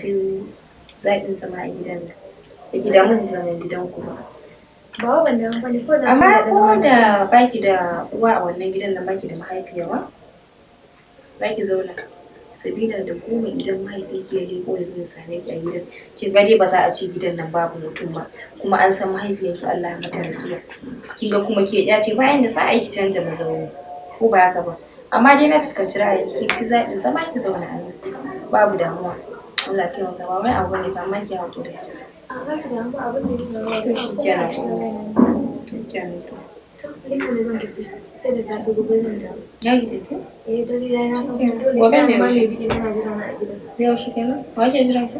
fi zaɓin zama a gidan nan. Da ki damu da zaman gidan ku ba. Ba ban damu bane ko da Amma ko da baki da uwa a wannan gidan nan baki da mahaifiya ba, za ki zauna. Sabila da goma idan mahaifinki ya leko ya zo ya same ki a gidan, kin ga dai ba za a ce gidan nan babu mutum ba, kuma an san mahaifiyarki Allah ya mata rasuwa. Kin ga kuma ke ya ce bayan da za a yi ki canja mazauni, ko ba haka ba. Amma dai na fuskanci ra'ayinki kin fi zaɓin zama ki zauna a nan. Babu damuwa. Allah ya taimaka ba wani abu ne ba amma ki haƙuri. A kar ki damu ba abin da yake To shi kenan. Shi kenan to. To ni kan zan tafi sai da safe gobe zan dawo. Ya ki tafi? Eh dare yayi na san kuma dole. Gobe ne ma yaushe? mai biki tana jira na a gidan. Yaushe kenan? Wa ke jiran ki?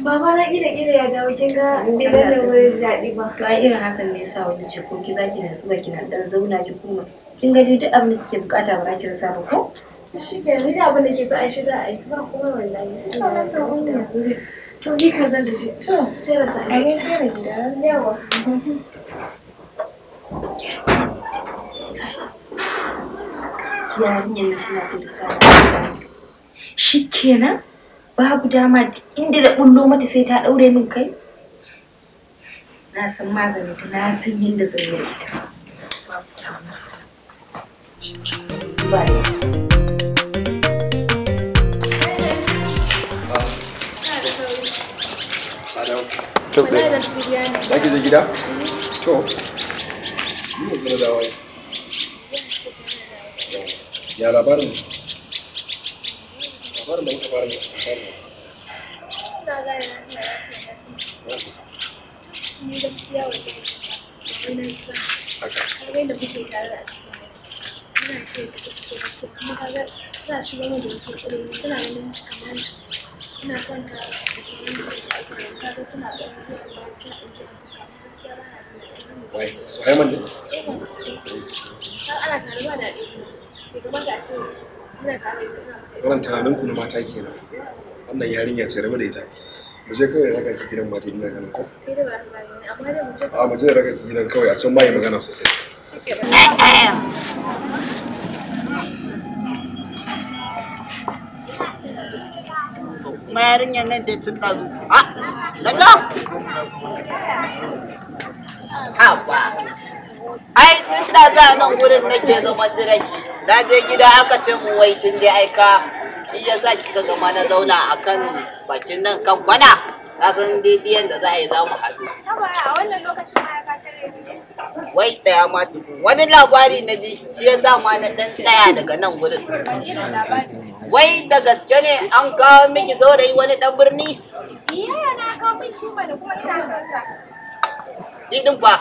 Baba na kila kila ya dawo kin ga Oh, bai Allah gane sarki. wani daɗi ba. To ai irin hakan ne yasa wani ce ko ki zaki na zuwa kina dan zauna ki koma. Kin ga dai duk abin da kike bukata ba za ki rasa ba ko? Shi ke ni da abin da ke so ai shi za a yi ba kuma wallahi. To ni kan zan tafi. To Sai da safe. a gaishe da gida. Yawa. Gaskiya yarinyar nan tana so ta sa ni. Shi kenan babu dama duk inda da bullo mata sai ta daure min kai. Na san maganin ta na san yadda zan yi da ita. Babu dama. Shi kenan zuba ne. To, Wallahi zan tafi gida ne. za ki je gida? To, ni yanzu na dawo. Ya labarin? Labarin da muka fara yi cikin fara. Ina gane na shi na ce na ce. Ni gaskiya wallahi. Wai na yi ba. Haka. Ka ga yadda muke tare da Aunty Sumayya. Muna shirya da ita sosai gaskiya kuma ka ga tana shigo min da wasu matsaloli tana ganin kamar ina son ka da sauransu da ake nan ka ga tana ɗan wani abu ba ta ɗauke da fuska amma gaskiya ba na jin daɗin Wai, Suhaiman ne? Eh ba. Ka ana tare ba daɗi kuma. Bai kamata a ce ina tare da ita ina mata irin Wannan tunanin ku na mata kenan. Wannan yarinya ce rabu da ita. Mu je kawai raka ki gidan mata ina ganin ko? kai dai ba za ka gane ni amma dai mu je A mu je raka ki gidan kawai a can ma yi magana sosai. Kuma yarinyar nan dai tun ɗazu. A, daga? Haba. Ai, tun ɗazu a nan gurin nake zaman jiranki. Na je gida aka ce mu wai kin je aika. Shi ya sa kika gama na zauna a kan bakin nan kan kwana. Na san daidai yadda za a yi za mu haɗu. Haba a wannan lokacin ma ya ka tare ni ne. Wai tsaya ma tukun. Wani labari na ji shi ya sa ma na ɗan tsaya daga nan gurin. Wani irin labari? Wai da gaske ne an kawo miki saurayi wani ɗan birni? Yaya na kawo min shi mana kuma ina son sa. Ni ɗin fa.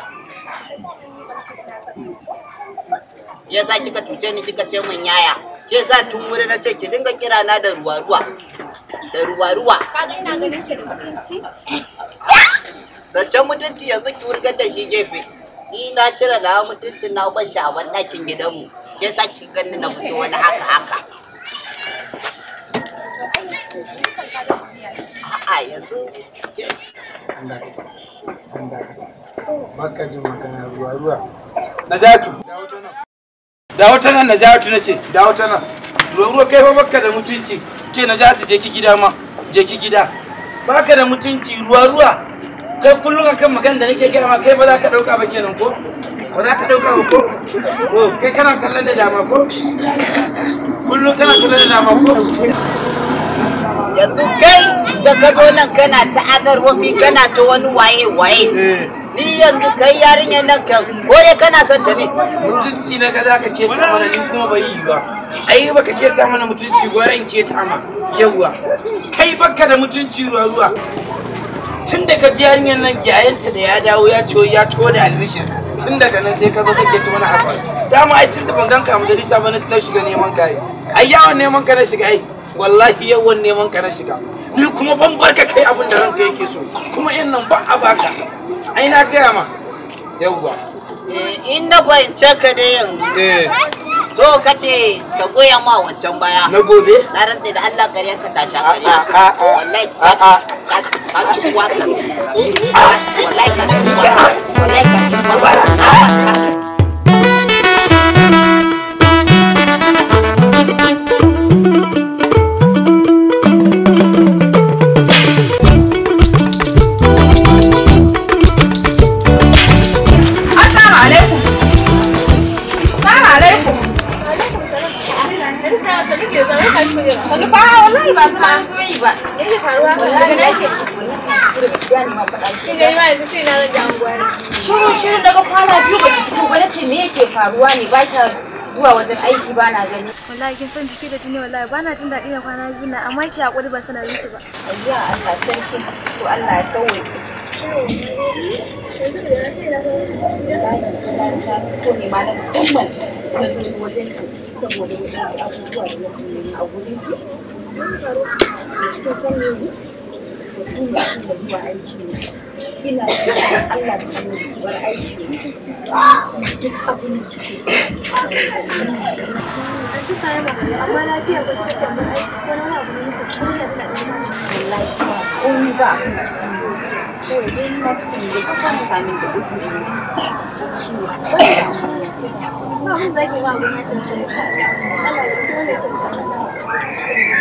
Ya sa kika cuce ni kika ce min yaya. Ke sa tun wuri na ce ki dinga kira na da ruwa-ruwa. Da ruwa-ruwa. Kaga ina ganin ke da mutunci. Zancen mutunci yanzu ki wurgar da shi gefe. Ni na cire na mutuncin na bar shi a banɗakin gidanmu. Ke sa kika ganni na fito wani haka haka. A'a yanzu Baka jin magana ruwa ruwa. Najatu. Dawo ta nan Najatu nace, dawo ta nan. Ruwa ruwa kai fa baka da mutunci. Ke Najatu je ki gida ma, je ki gida. Baka da mutunci ruwa ruwa. Kai kullum akan magana da nake gaya ma kai ba za ka dauka ba kenan ko? Ba za ka dauka ba ko? Oh, kai kana kallon da dama ko? Kullum kana kallon da dama ko? Yanzu kai da ka zo nan kana ta azarwafi kana ta wani waye waye. Ni yanzu kai yarinyar nan ka ko dai kana son ta ne? Mutunci na ga za ka keta mana ni kuma bai yi ba. Ai baka keta mana mutunci gwara in keta ma. Yawwa. Kai baka da mutunci ruwa ruwa. Tun da ka ji yarinyar nan yayanta da ya dawo ya ciwo ya to da albishir. Tun daga nan sai ka zo kake ta wani abu. Dama ai tun da ban ganka a majalisa ba na shiga neman ka ai. Ai yawan neman ka na shiga ai. Wallahi yawan neman ka na shiga. Ni kuma ban barka kai abin da ranka yake so. Kuma in nan ba a baka. Ai na gaya ma. Yawwa. In na fahimce ka dai yanzu. To kake ka goya ma wancan baya. Na gobe? Na rantse da Allah ƙaryan ka tashi ƙarya. Wallahi ka ci waka. Wallahi ka ci waka. Wallahi ka ci waka. Me yake faruwa? Wallahi nake. Kin gani ma yanzu shi na rage anguwa ne. Shiru shiru daga kwana biyu ba ki fito ba nace me yake faruwa ne ba ta zuwa wajen aiki ba na gani. Wallahi kin san jiki da jini wallahi ba na jin daɗi na kwana biyu na amma ki hakuri ba sanar miki ba. Ayya Allah sarki to Allah ya sauke. Yanzu da na sai na Ko ne ma na musamman na zo wajen ki saboda wajen abubuwa da nake a gurin ki. Kin san me ne? Mutum ya ci da zuwa aiki ne. Ina so Allah ta hannu ki bar aiki ne. Duk abin da kike so. An ci sai ba amma lafiya ba ta ce mun aiki ko wani abu ne ko kuma da ta Wallahi ba komai ba abin da kike yi. Kawai dai ni na fi son dai ka fara min da uzuri ne. Shi ne kawai damuwa. Ba mun zaki ba abun nan sai insha Allah. Allah ya kuma mai tabbata.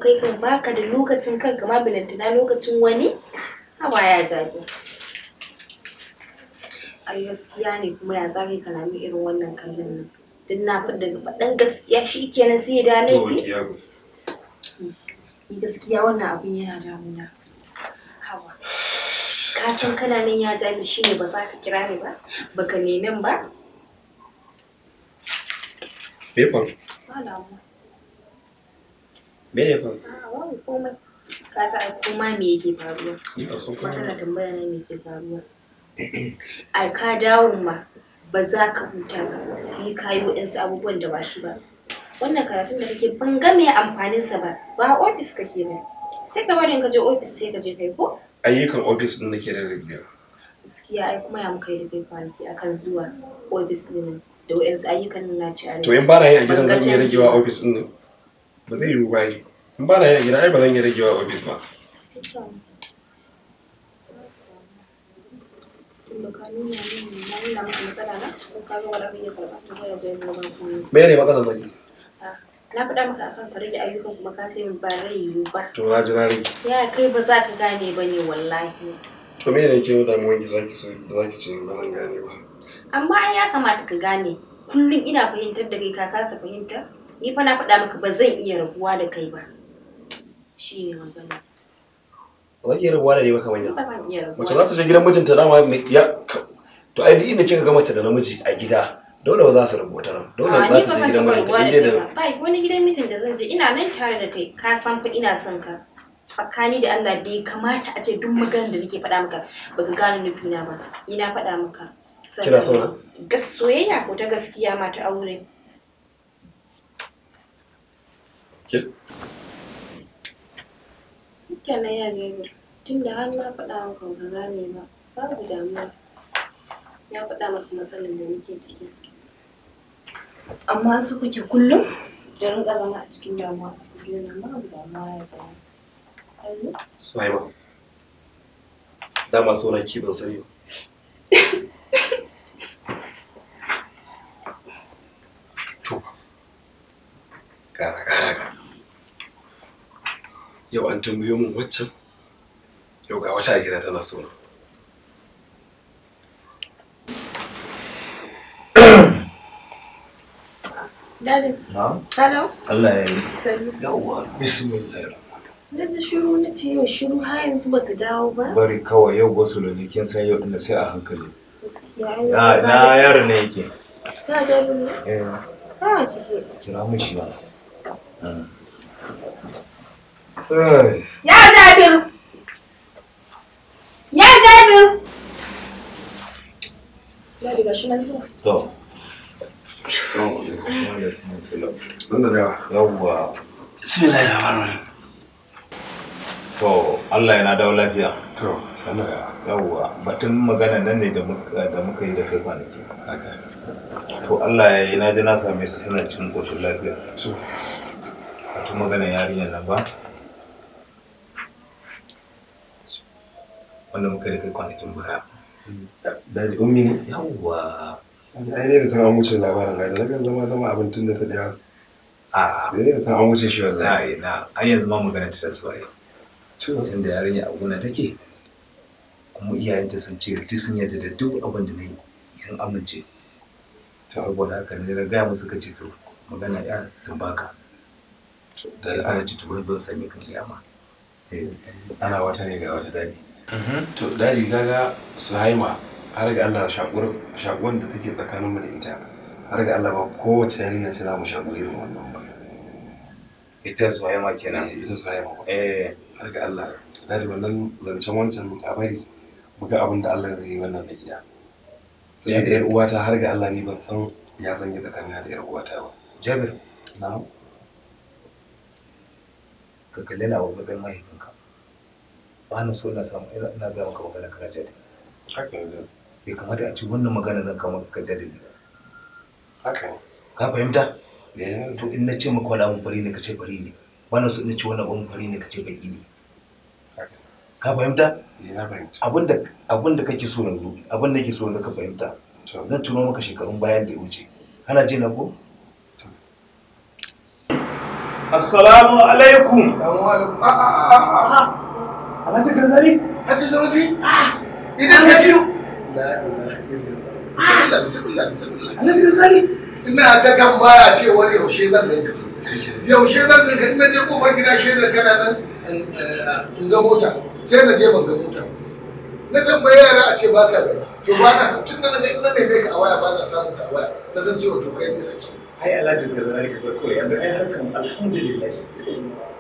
Kai kan baka da lokacin kanka ma bilantana lokacin wani hawa ya jabi. Ai gaskiya ne kuma ya zaka kalami irin wannan kallon nan din na fi daga faɗan gaskiya shikenan sai ya da laifi. Ni gaskiya wannan abin yana damuna. Hawa ka san kana nan ya jabi shine ba za ka kira ni ba baka nemen ba. Me faru? Ba damuwa. Me ya faru? A'a babu komai. Ka san koma me yake faruwa? Ni ba san komai. Kana tambaya na me yake faruwa. Ai ka dawo ma ba za ka huta ba sai ka yi waɗansu abubuwan da ba shi ba. Wannan karatun da kake ban ga me amfanin sa ba. Ba ofis kake ba. Sai ka bari in ka je ofis sai ka je kai ko? Ayyukan ofis din nake da ragewa. Gaskiya ai kuma ya muka yi da kai kwanaki akan zuwa ofis din da waɗansu ayyukan na ci a To in ba na yi a gidan zan iya ragewa ofis din ne? Ba zai yiwu ba yi. In ba na yi a gida ai ba zan iya ragewa ofis ba. Me ne matsalar baki? Na faɗa maka akan ka rage ayyukan kuma ka ce min ba zai yiwu ba. To na ji na rage. Ya kai ba za ka gane ba ne wallahi. To me ne ke damuwan ki zaki so da zaki ce ba zan gane ba. Amma ai ya kamata ka gane. Kullum ina fahimtar da kai ka kasa fahimta. Ni fa na faɗa maka ba zan iya rabuwa da kai ba. Shi ne magana. Ba zan iya rabuwa da ni ba kamar Ba zan iya rabuwa. Mace za ta je gidan mijinta dama ya to ai duk inda kika ga mace da namiji a gida dole ba za su rabu wata ran. Dole za ta je gidan mijinta inda da ba wani gidan mijin da zan je ina nan tare da kai ka san fa ina son ka. Tsakani da Allah bai kamata a ce duk maganar da nake faɗa maka baka gane nufina ba. Ina faɗa maka. Kina so na? Gas soyayya ko ta gaskiya ma ta aure. Ke? Kenan ya Jabir, tunda har na faɗa maka ba gane ba, babu damuwa. Ya faɗa maka matsalar da nake ciki. Amma su kuke kullum Da rinka zama a cikin damuwa a cikin gidan nan babu damuwa ya zama. Suhaima, dama saura ki ban sani ba. To, gara gara gara. Yau an tambayo min waccan, yau ga wata a gida tana so na. Daddy. Na'am. Hello. Allah ya yi. Sannu. Yawwa, bismillah. Na ji shiru na ce yau shiru har yanzu baka dawo ba. Bari kawai yau gosulo ne kin san yau din sai a hankali. Ya Na yaro ne yake. Ka jaru ne? Eh. Ba ciki. Kira mun shi ba. Ya Jabir. Ya Jabir. Ya daga shi nan zuwa. To. Assalamu alaikum. Wa alaikum assalam. Sannu da Yawwa. Bismillahir rahmanir rahim. To, Allah yana dawo lafiya. To, sannu da Yawwa, batun magana nan ne da muka yi da kai kwanaki. Haka. To, Allah ya yi na ji na same su suna cikin koshin lafiya. To, batun magana yarinyar nan ba. Wanda muka yi da kai kwanakin baya. Daddy, ummi ne? Yawwa. Ai ne da ta an wuce labarin ga da zama zama abin tun da ta daya. A sai da ta an wuce shi wallahi. Na, ai yanzu ma magana ta taso ai. Tun da yarinya a gona take kuma iyayenta sun ce duk sun yarda da duk abin da na yi sun amince. Saboda haka ne na gaya musu kace to magana ya sun baka. Shi yasa na ce to bari zo sani kan kiyama. Ana wata ne ga wata dadi. To dadi kaga Suhaima har ga Allah shakuwan da take tsakaninmu da ita har ga Allah ba kowace yarinya ce za mu shaku irin wannan ba. Ita Suhaima kenan. Ita Suhaima ba. Eh. Har ga Allah dadi wannan zancen wancan a bari mu ga abin da Allah zai yi wannan na gida. Sai da yar uwata har ga Allah ni ban san ya zan yi tsakanina da yar uwata ba. Jabir. Na'am. Ka kalle ni a matsayin mahaifinka. Ba na so ina samu ina ga maka magana kana jadi. Haka ne. Bai kamata a ci wannan magana zan kawo maka jadali ba. Haka ne. Ka fahimta? Eh. To in na ce maka wani abun fari ne ka ce fari ne. Ba na so in na ce wani abun fari ne ka ce baki ne. Haka. Ka fahimta? Eh, na fahimta. Abin da kake so yanzu, abin da nake so yanzu ka fahimta. Zan tuno maka shekarun bayan da ya wuce. Kana ji na ko? Assalamu alaikum. Assalamu alaikum. A a a a. Alhaji Karzali? Haji Sanusi? Idan ka ji La ilaha illallah. Bismillah, bismillah, bismillah. Alhaji Karzali? Ina ta tambaya cewar yaushe zan ganka. Yaushe zan ganka in na je kofar gida shaidar kana nan in ga mota. Sai na je ban ga mota. Na tambayi yara a ce ba ka gani. To ba na san tun da na ga in na neme ka a waya ba na samun ka a waya. Na san cewa to kai ne saki. Ai Alhaji Karzali ka bar kawai yanzu ai harkan alhamdulillah.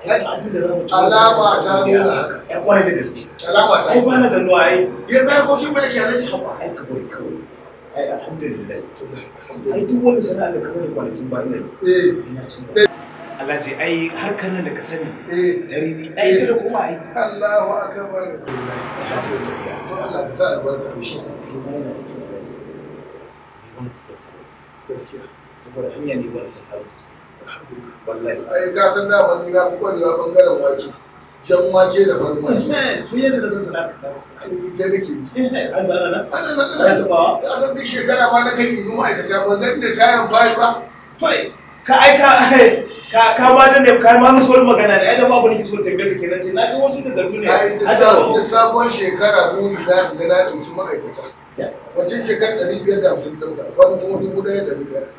Ai abin da za mu ci. Alama ta nuna haka. Ai kwarai da gaske. Alama ta. Ai ba na ganuwa ai. Yanzu harkokin mai yake Alhaji. Haba ai ka bari kawai. Ai alhamdulillah. Ai duk wani sana'a da ka sani kwanakin ba ina yi. Eh. Ina cin gaba. Alhaji ai harkar nan da ka sani. Eh. Tarihi ai ita da kuma ai. Allahu akbar. Alhamdulillah. To Allah ka sa albarka. To shi sa kai ma yana da kyau Alhaji. Bai wani tafiya ta Gaskiya. Saboda hanya ne wanda ta samu sosai. Alhamdulillah. Wallahi. Ai ka san daman ni na fi kwarewa bangaren wake. Jan wake da farin wake. Tun yadda na san sana'a ka. Ita nake yi. An zana nan? Ana nan Ana ana. tabawa? Ka san duk shekara ma na kan yi ma'aikata ban gani da tarin bayi ba. To ka ai ka ma da ne ka ma musu wani magana ne ai da babu nake so tambaye ka kenan ce na ga wasu takardu ne. Ai duk sabon shekara buri na in ga na ɗauki ma'aikata. Wancan shekarar 550 ɗauka, wani kuma 1,500.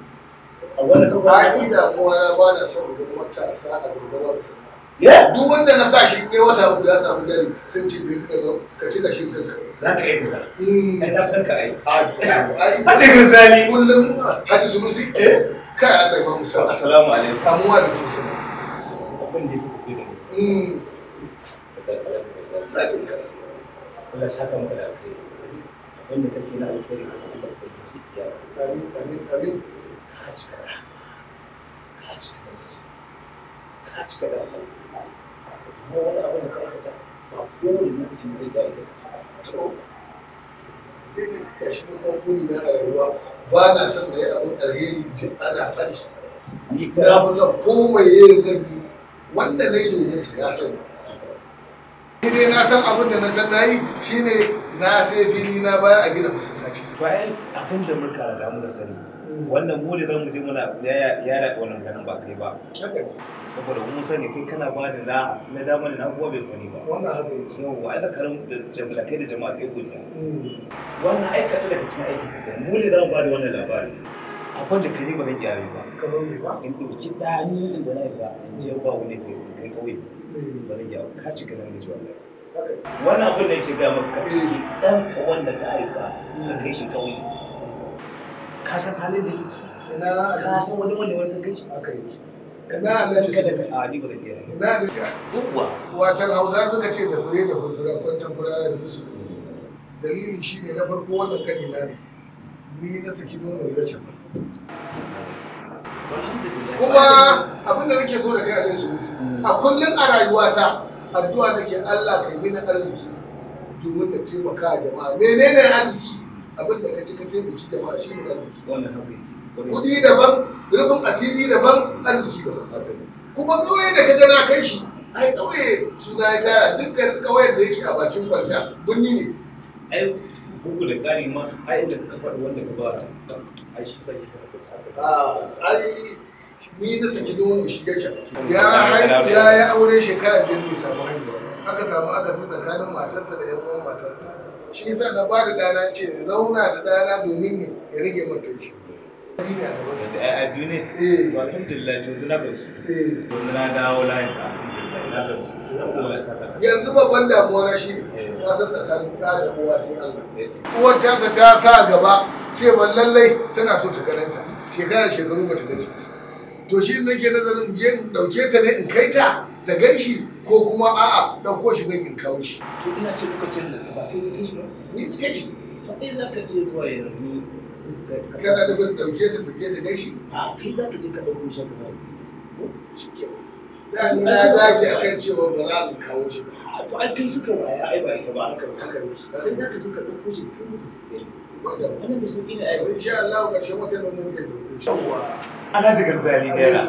A wannan ka ba. Ai ni damuwa na ba na son in ga matasa a zaune babu sana'a. Ya? Duk wanda na sa shi in yi wata uku ya samu jari sai ce bai ka zo ka ci gashin kanka. Za ka yi fita. Ai na san ka ai. Ai Haji Karzali. Kullum Haji Sunusi. Eh? Kai Allah ya ba mu sa'a. Assalamu alaikum. Amu wa alaikum salam. Abin da yake tafi da ni. Daga Alhaji Karzali. Na jin ka. Allah ya saka maka da alkhairi. Abin da kake na alkhairi kuma Allah ubangiji ya biya. Amin amin amin. Ka cika da. Ka cika da. Ka cika da Allah. Amma wani abin da ka aikata ba kowane lokacin da zai iya aikata. To daidai gashi ni kuma buri na a rayuwa ba na son na yi abin alheri da ana faɗi. Na fi son ko mai yayi zan yi wanda na yi domin sa ya sani. Ni dai na san abin da na san na yi shine na sai fili na bayar a gina masallaci. To ai abin da muka riga muka sani wannan mu da zamu je muna yara wannan maganan ba kai ba. Saboda mun sani kai kana ba da na dama da na kuma bai sani ba. Wannan haka yake. Yawwa ai zakarin da kai da jama'a sai godiya. Wannan ai kaɗan daga cikin aiki kake mu ne zamu ba da wannan labari. Abin da kai ne ba zan iya yi ba. Kamar me ba? In ɗauki ɗani inda na yi ba in je ba wani kai ƙauye. Ba zan iya ba ka cika namiji wallahi. Wani abin da yake gaya maka ɗanka wanda ka haifa ka kai shi ƙauye. Ka san halin da yake ciki? Ka san wajen wanda wani ka kai shi? Haka yake. Ina Alhaji Sunusi. A ni ba zan iya. Ina Alhaji. Yawwa. Watan Hausa suka ce da fure da furfura kwantan fura ya fi su. Dalili shine na farko wannan kanina ne. Ni na saki nono ya ce ba. Kuma abin da nake so da kai Alhaji Sunusi, a kullum a rayuwata addu'a nake Allah kai mini arziki domin na taimaka jama'a. Menene arziki? Abin da ka ci ka taimaki jama'a shine arziki. Wannan haka yake. Kuɗi daban, rufin asiri daban, arziki daban. Kuma ƙauye da ka ga na kai shi, ai ƙauye suna ya tara dukkan ƙauyen da yake a bakin kwalta birni ne. Ai bugu da ƙari ma ai inda ka faɗi wanda ka ba ai shi sai ka faɗi. Ai ni na saki nono shi ya can. Ya yi aure shekara 5 bai samu haihuwa ba. Aka samu akasi tsakanin matarsa da 'yan uwan matar. Shi yasa na ba da ɗana ce zauna da ɗana domin ne ya rage mata shi. Biyu ne a gabansa. Ai biyu ne? Eh. Alhamdulillah to yanzu na gamsu. Eh. Yanzu na dawo layin ka alhamdulillah na gamsu. Allah ya saka. Yanzu babban damuwa na shi ne ka san tsakanin ɗa da uwa sai Allah. Uwar tasa ta sa gaba cewa lallai tana so ta garanta. Shekara shekaru bata gaji. To shi nake nazarin in je in ɗauke ta ne in kai ta ta gan shi ko kuma a'a ɗauko shi zan in kawo shi. To ina ce lokacin da ba kai ka kai shi ba? Ni kai shi. To ai za ka iya zuwa yanzu. Kana da ban ɗauke ta ta je ta gan shi? A kai za ka je ka ɗauko shi ka bari. Shi ke. Da ni na dage akan cewa ba za mu kawo shi ba. To ai kai suka waya ai ba ita ba. Haka haka yake. Kai za ka je ka ɗauko shi kai musu. Wannan mai sauƙi ne ai. Insha Allah ƙarshen watan nan zan je ɗauko shi. Yawwa. Alhaji Garzali Naira.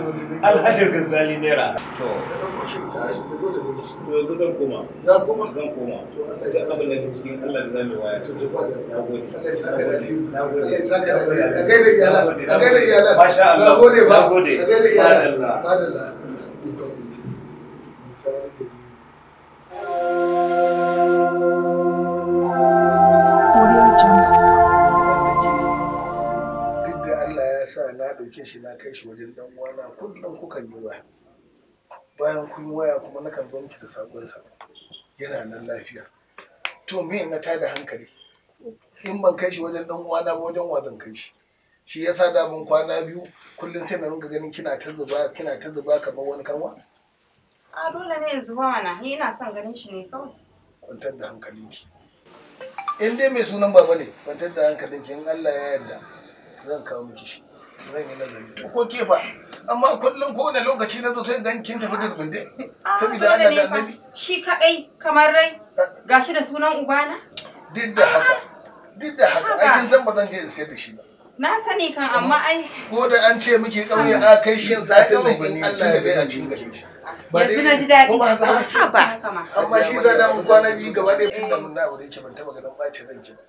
Alhaji Garzali Naira. To. Da ɗauko shi ka shi ta zo ta gan shi. To yanzu zan koma. Za koma? Zan koma. To Allah ya saka. Abin da ke cikin Allah da zamu waya. To to ba da. Nagode. Allah ya saka da alheri. Nagode. Allah ya saka da alheri. A gaida iyalan. A gaida iyalan. Masha Allah. Nagode ba. Nagode. A gaida iyalan. Madalla. Madalla. Ikon Allah. Mutane jami'u. Duk da Allah ya sa na ɗauke shi na kai shi wajen ɗan uwana kullum kukan yi waya. Bayan kun yi waya kuma nakan zo miki da saƙonsa. Yana nan lafiya. To me na tada hankali? In ban kai shi wajen ɗan uwana ba wajen wa zan kai shi? Shi yasa da mun kwana biyu kullum sai na ringa ganin kina ta zuba kina ta zuba kamar wani kanwa. A dole ne in zuba mana, ni ina son ganin shi ne kawai. Kwantar da hankalinki. In dai mai sunan baba ne, kwantar da hankalinki in Allah ya yarda zan kawo miki shi. Zan yi nazari. To ko ke fa? Amma kullum kowane lokaci na zo sai gan kin tafi da binde. Saboda Allah da Annabi. Shi kadai kamar rai gashi da sunan ubana? Duk da haka, duk da haka, ai kin san ba zan je in sayar da shi ba. Na sani kan amma ai ko da an ce miki ƙauye a kai shi satin nan in Allah ya dai a cikin gare shi. Yanzu na ji daɗi. Ko ba haka ba? Haba. Amma shi za da mun kwana biyu gaba ɗaya tun da mun na aure ki ban taɓa ganin ɓacin ranki ba.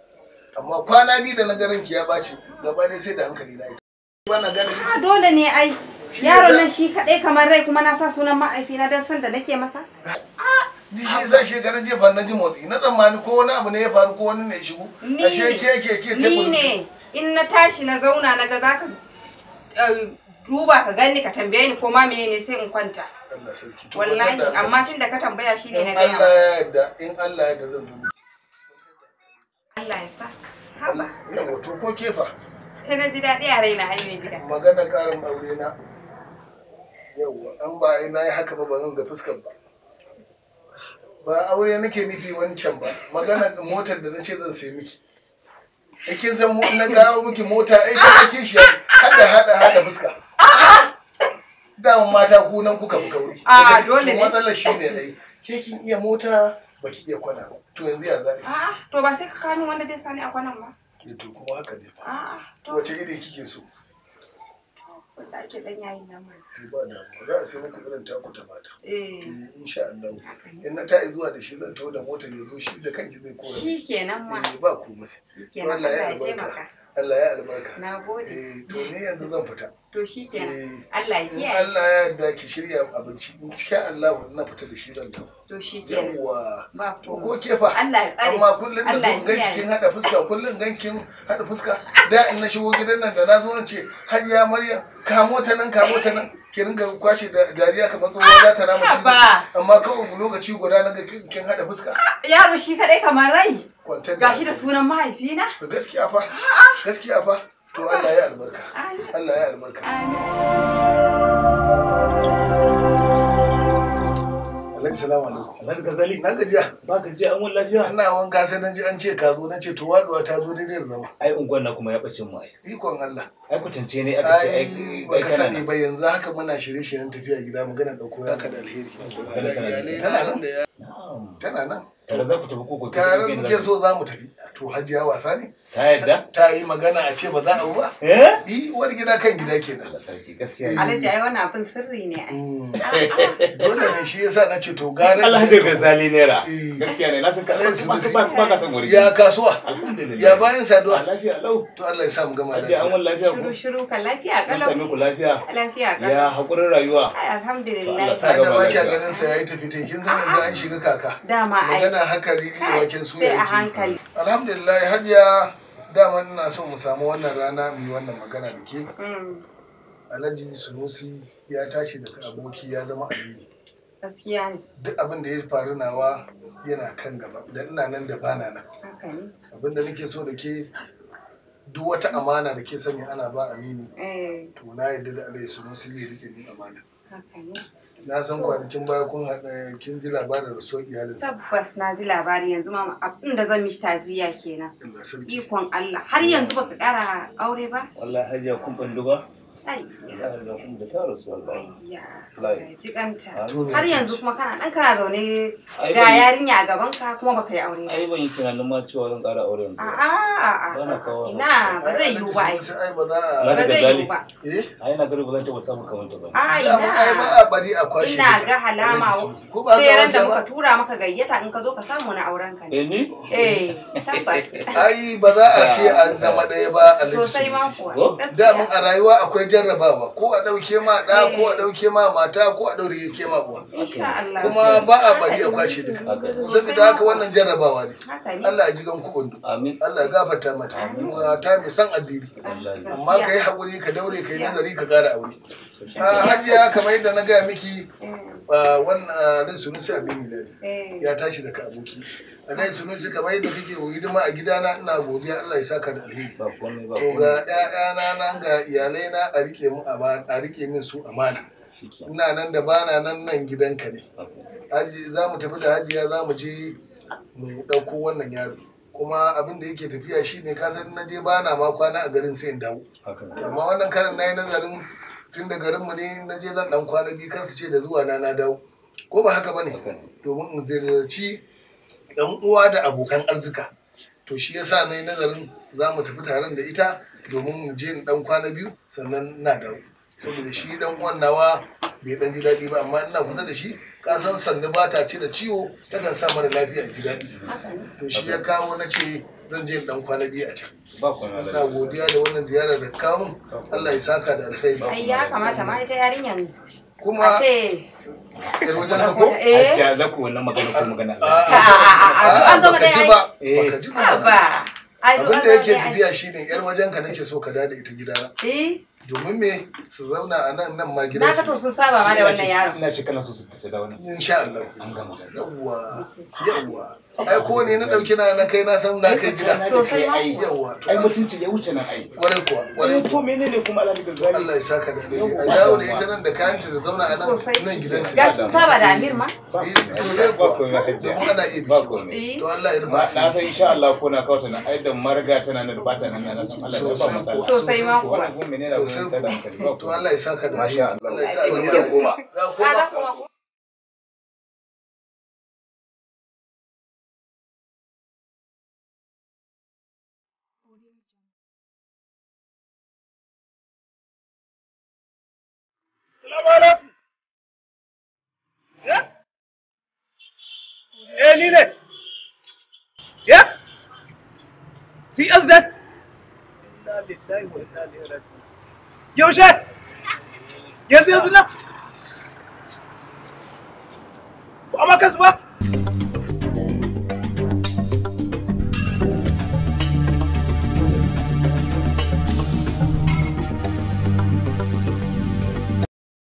Amma kwana biyu da na ga ranki ya ɓaci gaba ɗaya sai da hankali na ita. Ba na gane A dole ne ai. Yaron nan shi kadai kamar rai kuma na sa sunan ma'aifina don san da nake masa. Ni shi yasa shekaran jiya fa na ji motsi na tsammani ko wani abu ne ya faru ko wani ne ya shigo. Ashe ke Ni ne in na tashi na zauna na ga zaka duba ka gani ka tambaye ni ko ma meye ne sai in kwanta. Allah sarki. To Wallahi amma tun da ka tambaya shine na in gaya. Allah ya yarda in Allah ya yarda zan duba. Allah ya sa. Haba. Yawa to ko ke fa Sai na ji daɗi a raina ai mai gida. magana ƙarin aure na. Yawa an ba ai na yi haka ba ba zan ga fuskar ba. Ba aure nake nufi wancan ba magana motar da nace zan sai miki. Ai kin san mu na garo miki mota ai ta kake shi hada hada hada fuska. Dama mata ku nan kuka fi kauri. A dole ne. To matsalar shi ne ai ke kin iya mota baki iya kwana ba. To yanzu ya zaɓi. A'a to ba sai ka kawo min wanda zai sani a kwanan ba. To kuma haka ne fa. A'a to Wace iri kike so? Wanda ake dan yayin nan mana. To ba damuwa, za a sai muku irin taku ta mata. Eh. Insha Allah. In na ta'i zuwa da shi zan taho da motar ya zo shi da kanki zai kora. Shikenan ma. Eh ba komai. Shikenan Allah ya Allah ya albarka. taimaka. Allah ya albarka. Na gode. Eh to ni yanzu zan fita. To shikenan. Allah ya In kiyaye. Allah ya yarda ki shirya abinci. In cikin Allah na fita da shi zan taho. To shikenan. Yawwa. Ba To ko ke fa? Allah ya tsare. Amma kullum da Allah ya zo ganki kiyaye. kin hada fuska, kullum gankin hada fuska. Da in na shigo gidan nan da na zo in ce Hajiya Maryam kamo ta nan kamo ta nan. Ki ringa kwashe da dariya kamar tsohuwa za ta rama cizo. Haba. Amma kawai lokaci guda na ga kin hada fuska. Yaro shi kadai kamar rai. Kwantar da Gashi da sunan mahaifina. Gaskiya fa. Gaskiya fa. To Allah ya albarka. Allah ya albarka. Alhaji salamu alaikum. Alhaji Gazali. Na gajiya. Ba gajiya an wani lafiya. Ina wanka sai na ji an ce ka zo na ce to waduwa ta zo daidai da zama. Ai unguwar na kuma ya bace mu ai. Ikon Allah. Ai kwatance ne aka ce Ai ai baka kana sani nan. ba yanzu haka muna shirye-shiryen tafiya gida magana ɗauko ya ka da alheri. Da iyalai na nan da ya. Tana nan. Tare za ku tafi koko. Tare muke so za mu tafi. To Hajiya wasa ne? Ta yadda? Ta yi magana a ce ba za a ba? Eh? Yi uwar gida kan gida kenan. Sarki gaskiya. Alhaji ai wannan abin sirri ne ai. Dole ne shi yasa na ce to gara. Alhaji Gazali naira. Gaskiya ne na san ka ba ka san wuri. Ya kasuwa. Alhamdulillah. Ya bayan saduwa. Lafiya lau. To Allah ya sa mu gama Hajiya an lafiya. wani lafiya ko? Shiru shiru kan lafiya Mun kalau. same ku lafiya. Lafiya kalau. Ya hakurin rayuwa. Ai alhamdulillah. Allah sa Ai da gama ba kya lafiya. ganin sa yayi tafi te kin san yanzu an shiga kaka. Dama ai. Magana haka riri da waken suya Sai a yake. hankali. Alhamdulillah Hajiya dama ina so mu samu wannan rana mu yi wannan magana da ke. Alhaji Sunusi ya tashi daga aboki ya zama amini. Gaskiya ne. Duk abin da ya faru nawa yana kan gaba da ina nan da bana nan. Haka ne. Abin da nake so da ke duk wata amana da ke sanya ana ba amini Eh to na yarda da Alhaji Sunusi zai rike min amana. haka ne. Na san kwanakin baya kun haɗa kin ji labarin rasuwar iyalinsa. Tabbas na ji labari yanzu ma abin da zan mishi taziya kenan. Allah sarki. Ikon Allah har yanzu baka ƙara aure ba? Wallahi Hajiya kun bandu ba. Ai Wallahi Hajiya kun da ta rasu wallahi. ya Wallahi. jikanta. Amin. Har yanzu kuma kana nan kana zaune Ai, ga ban- yarinya a gaban ka kuma baka yi aure ba. Ai ban yi tunanin ma cewa zan ƙara aure yanzu. A'a a'a Ba na kawo. ina ba zai yiwu ba ai. Alhaji Sunusi ai ba za a Alhaji Ba zai Gazali. yiwu ba. Eh? Ai na gari ba zan taɓa samun kamar ta ba. A Dama ai ba ina a bari a kwashe ina duka. ga halama Alhaji Sunusi. Ko ba haka sai ran da ba? muka tura maka gayyata in ka zo ka samu na auren ka ne. Eh ni? Eh tabbas. Ai ba za a ce an zama ɗaya ba Alhaji Sosai ma Sunusi. kuwa. Daman a rayuwa akwai jarrabawa ko a ɗauke ma ɗa ko a ɗauke ma mata ko a ɗauke ma uwa. Insha Allah. Kuma ba a bari a kwashe duka. Saboda haka wannan jarrabawa ne. Haka ne. Allah ya ji gan kuɓundu. Amin. Allah ya gafarta mata. Mata mai son addini. Wallahi. Amma ka yi haƙuri ka daure ka yi nazari ka ƙara aure. Hajiya kamar yadda na gaya miki wannan Alhaji Sunusi amini na ne. Eh. Ya tashi daga aboki. Alhaji Sunusi kamar yadda kake hidima a gidana ina godiya Allah ya saka da alheri. Ba komai ba To komai. ga ƴaƴana nan ga iyalai na a rike mu amana a rike min su amana. Shikenan. Ina nan da bana nan nan gidanka ne. Haji za mu tafi da Hajiya za mu je mu ɗauko wannan yaro. Kuma abin da yake tafiya shine ka san na je bana ma kwana a garin sai in dawo. Haka ne. Amma wannan karan na yi nazarin tun da garinmu ne na je zan ɗan kwana biyu kan su ce da zuwa na na dawo. Ko ba haka ba ne? Domin in ziyarci ɗan uwa da abokan arzika. To shi yasa na yi nazarin za mu tafi taron da ita domin mu je in ɗan kwana biyu sannan na dawo. Saboda shi ɗan uwan nawa bai ɗan ji daɗi ba amma ina kusa da shi ka san sannu ba ta ce da ciwo takan sa mara lafiya ji daɗi. To shi ya kawo na ce zan je in ɗan kwana biyu a can. Ba komai Alhaji. Ina godiya da wannan ziyarar da kawo min. Allah ya saka da alkhairi. Ai ya kamata ma ita yarinyan Kuma a ce yar wajen sa ko? eh Hajiya za ku wannan magana ko magana A'a, Alhaji. a'a, an zama baka ji ɗaya ba. Eh. Baka ji ba. ba. Ai Abin da yake tafiya shine yar wajen ka nake so ka dada ita gidana. Eh Domin me su zauna a nan nan ma na ga gidansu. to sun saba ma da wannan yaron. Ina ce kana so su tafi da wannan. Insha Allah. An gama. Yawwa, yawwa. Ai ko ne na dauki na na kai na san na kai gida. Sosai ma Ai, Yawwa. To ai mutunci ya wuce nan ai. kwarai kuwa, kwarai Eh, to kuwa. menene kuma Alhaji Gazali? Allah ya saka da alheri. A dawo da ita nan da kayanta da zauna a nan Sosai. nan gidansu. Ga sun saba da Amir ma. Eh, sosai Ba kuwa. komai Hajiya. Domin ana iya Ba biki. komai. Eh. To Allah ya rufa Na asiri. san insha Allah ko na kawo ta nan ai da marga tana nan da bata nan na san Allah ya ba Sosai mu kuwa. Sosai ma kuwa. Wannan kuma menene abin Sosai da hankali ba kuwa. To Allah ya saka da alheri. Masha Allah. Allah ya sa Ni zan koma. Za ku koma. Su yi accident? Inna lillahi wa inna ilaihi raji'un. Yaushe? Yanzu yanzu nan? Ba amma kansu ba?